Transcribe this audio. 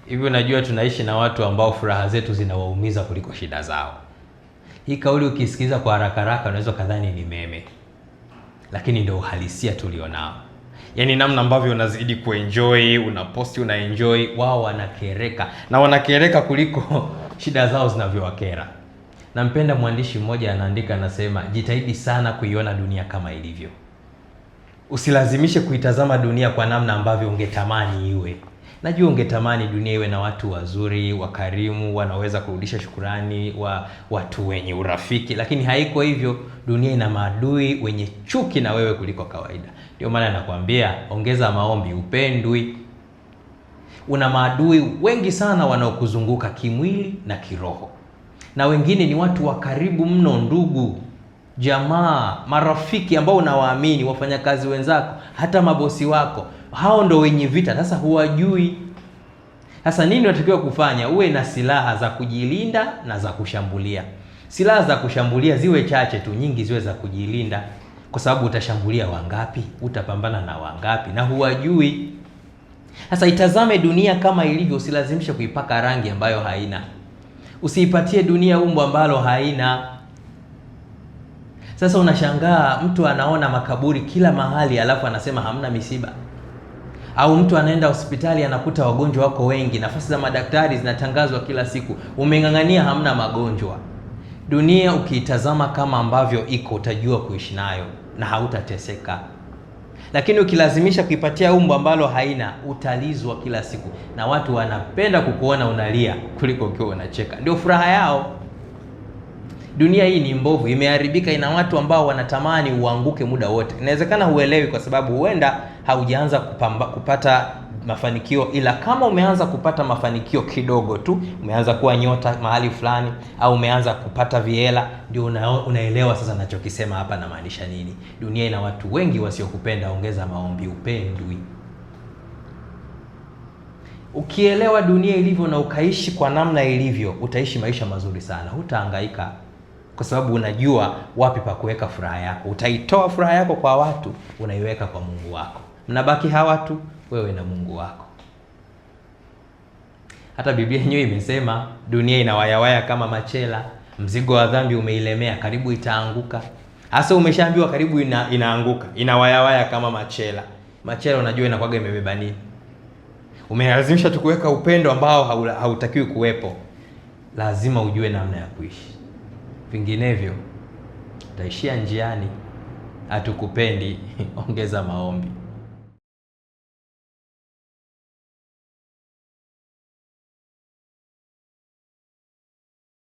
Hivi unajua tunaishi na watu ambao furaha zetu zinawaumiza kuliko shida zao. Hii kauli ukisikiza kwa haraka haraka unaweza kadhani ni meme, lakini ndio uhalisia tulionao. Yaani namna ambavyo unazidi kuenjoy, unaposti, unaenjoy, wao wanakereka na wanakereka kuliko shida zao zinavyowakera. Nampenda mwandishi mmoja anaandika, anasema, jitahidi sana kuiona dunia kama ilivyo, usilazimishe kuitazama dunia kwa namna ambavyo ungetamani iwe. Najua ungetamani dunia iwe na watu wazuri, wakarimu, wanaweza kurudisha shukurani, watu wenye urafiki, lakini haiko hivyo. Dunia ina maadui wenye chuki na wewe kuliko kawaida. Ndio maana nakwambia ongeza maombi, upendwi. Una maadui wengi sana wanaokuzunguka kimwili na kiroho, na wengine ni watu wa karibu mno, ndugu, jamaa, marafiki ambao unawaamini, wafanyakazi wenzako, hata mabosi wako. Hao ndo wenye vita. Sasa huwajui. Sasa nini unatakiwa kufanya? Uwe na silaha za kujilinda na za kushambulia. Silaha za kushambulia ziwe chache tu, nyingi ziwe za kujilinda, kwa sababu utashambulia wangapi? Utapambana na wangapi? Na huwajui. Sasa itazame dunia kama ilivyo, usilazimishe kuipaka rangi ambayo haina. Usiipatie dunia umbo ambalo haina. Sasa unashangaa mtu anaona makaburi kila mahali, alafu anasema hamna misiba. Au mtu anaenda hospitali anakuta wagonjwa wako wengi, nafasi za madaktari zinatangazwa kila siku, umeng'ang'ania hamna magonjwa. Dunia ukiitazama kama ambavyo iko, utajua kuishi nayo na hautateseka. Lakini ukilazimisha kuipatia umbo ambalo haina, utalizwa kila siku, na watu wanapenda kukuona unalia kuliko ukiwa unacheka. Ndio furaha yao. Dunia hii ni mbovu, imeharibika, ina watu ambao wanatamani uanguke muda wote. Inawezekana huelewi, kwa sababu huenda haujaanza kupata mafanikio, ila kama umeanza kupata mafanikio kidogo tu, umeanza kuwa nyota mahali fulani, au umeanza kupata vihela, ndio unaelewa sasa nachokisema hapa namaanisha nini. Dunia ina watu wengi wasiokupenda. Ongeza maombi, upendwi. Ukielewa dunia ilivyo na ukaishi kwa namna ilivyo, utaishi maisha mazuri sana, hutahangaika kwa sababu unajua wapi pa kuweka furaha yako. Utaitoa furaha yako kwa watu, unaiweka kwa Mungu wako. Mnabaki hawa tu, wewe na Mungu wako. Hata Biblia yenyewe imesema dunia inawayawaya kama machela, mzigo wa dhambi umeilemea, karibu itaanguka. Hasa umeshaambiwa karibu inaanguka, inawayawaya kama machela. Machela unajua inakuwaga imebeba nini? Umelazimisha tu kuweka upendo ambao hautakiwi kuwepo. Lazima ujue namna ya kuishi, vinginevyo utaishia njiani. Hatukupendi. Ongeza maombi.